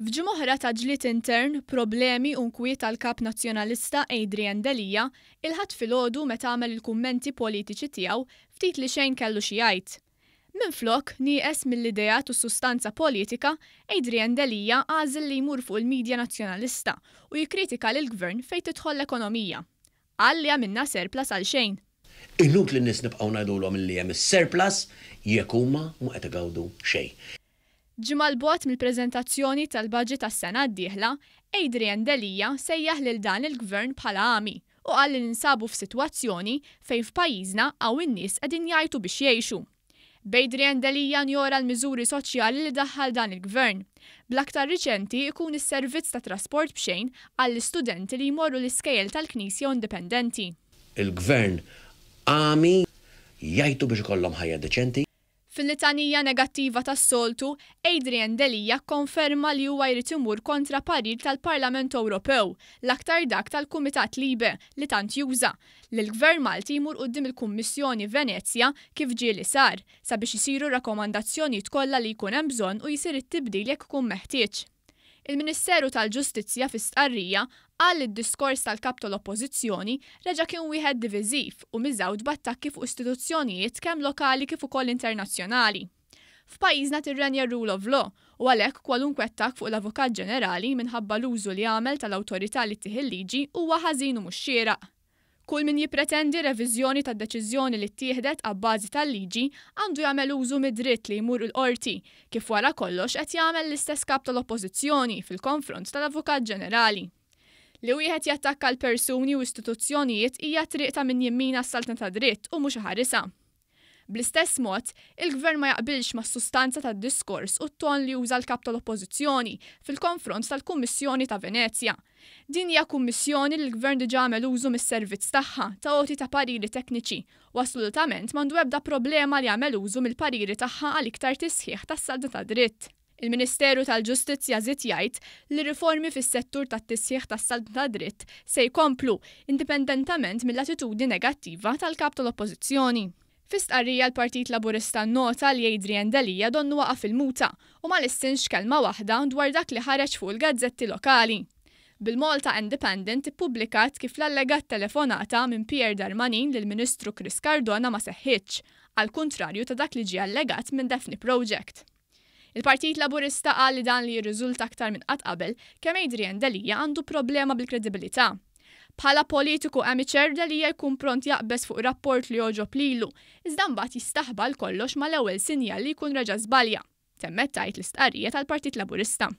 F'ġimgħa oħra ta' ġlied intern, problemi u nkwiet għall-Kap Nazzjonalista Adrian Delia, il-Ħadd filgħodu meta għamel il-kummenti politiċi tiegħu ftit li xejn kellu xi jgħid. Minflok, nieqes mill-ideat u s-sustanza politika, Adrian Delia għażel li jmur fuq il-media Nazzjonalista u jikkritika lill-Gvern fejn tidħol l-ekonomija. Qal li għamilna surplus għal xejn. Inutli n-nies nibqgħu ngħidulhom li hemm is-surplus jekk huma mhu qed igawdu xejn. Ġimgħa 'l bogħod mill-preżentazzjoni tal-budget għas-sena d-dieħla, Adrian Delia sejjaħ lil dan il-Gvern bħala għami u qal li ninsabu f'sitwazzjoni fejn f'pajjiżna hawn in-nies qegħdin jgħajtu biex jgħixu. B'Adrian Delia njora l-miżuri soċjali li daħħal dan il-Gvern. Bl-aktar riċenti ikun is-servizz ta' trasport b'xejn għall-istudenti li jmorru l-iskejjel tal-Knisja u indipendenti. Il-Gvern għami jgħajtu biex ikollhom ħajja deċenti. Fil-litanija negattiva tas-soltu, Adrian Delia kkonferma li huwa jrid imur kontra parir tal-Parlament Ewropew, l-aktar dak tal-Kumitat Libe li tant juża, li l-Gvern Malti jmur quddiem il-Kummissjoni Venezja kif ġieli sar, sabiex isiru r-rakkomandazzjonijiet kollha li jkun hemm bżonn u jsir it-tibdil jekk ikun meħtieġ. Il-Ministeru tal-Ġustizzja fi stqarrija qal li d-diskors tal-Kap tal-Oppożizzjoni reġa' kien wieħed diviżiv u miżgħud b'attakki fuq istituzzjonijiet kemm lokali kif ukoll internazzjonali. F'pajjiżna tirrenja r-rule of law u għalhekk kwalunkwe attakk fuq l-Avukat Ġenerali minħabba l-użu li għamel tal-awtorità li ttih il-liġi huwa ħażin u mhux xieraq. Kull min jippretendi reviżjoni tad-deċiżjoni li ttieħdet abbażi tal-liġi għandu jagħmel użu mid-dritt li jmur il-Qorti, kif wara kollox qed jagħmel l-istess Kap tal-Oppożizzjoni fil-konfront tal-Avukat Ġenerali. Li wieħed jattakka l-persuni u istituzzjonijiet hija triq ta' min jimmina s-saltna tad-dritt u mhux iħarisha. Bl-istess mod, il-Gvern ma jaqbilx mas-sustanza tad-diskors u t-ton li uża l-Kap tal-Oppożizzjoni fil-konfront tal-Kummissjoni ta' Venezja. Din hija kummissjoni li l-Gvern diġà għamel użu mis-servizz tagħha ta' għoti ta' pariri tekniċi u assolutament m'għandu ebda problema li jagħmel użu mill-pariri tagħha għal iktar tisħiħ tas-saltna tad-dritt. Il-Ministeru tal-Ġustizzja żied jgħid li riformi fis-settur tat-tisħiħ tas-saltna tad-dritt se jkomplu, indipendentament mill-attitudni negattiva tal-Kap tal-Oppożizzjoni. Fi stqarrija l-Partit Laburista nnota li Adrian Delia donnu waqa' fil-muta u ma lissinx kelma waħda dwar dak li ħareġ fuq il-gazzetti lokali. Bil-Malta Independent ippubblikat kif l-allegat telefonata minn Pierre Darmanin lill-Ministru Chris Cardona ma seħħitx, għall-kuntrarju ta' dak li ġie allegat minn Daphne Project. Il-Partit Laburista qal li dan li jirriżulta aktar minn qatt qabel kemm Adrian Delia għandu problema bil-kredibilità. Bħala politiku amateur, Delia jkun pront jaqbeż fuq rapport li jogħġob lilu, iżda mbagħad jistaħba għal kollox mal-ewwel sinjal li jkun reġa' żbalja, temmet tgħid l-istqarrija tal-Partit Laburista.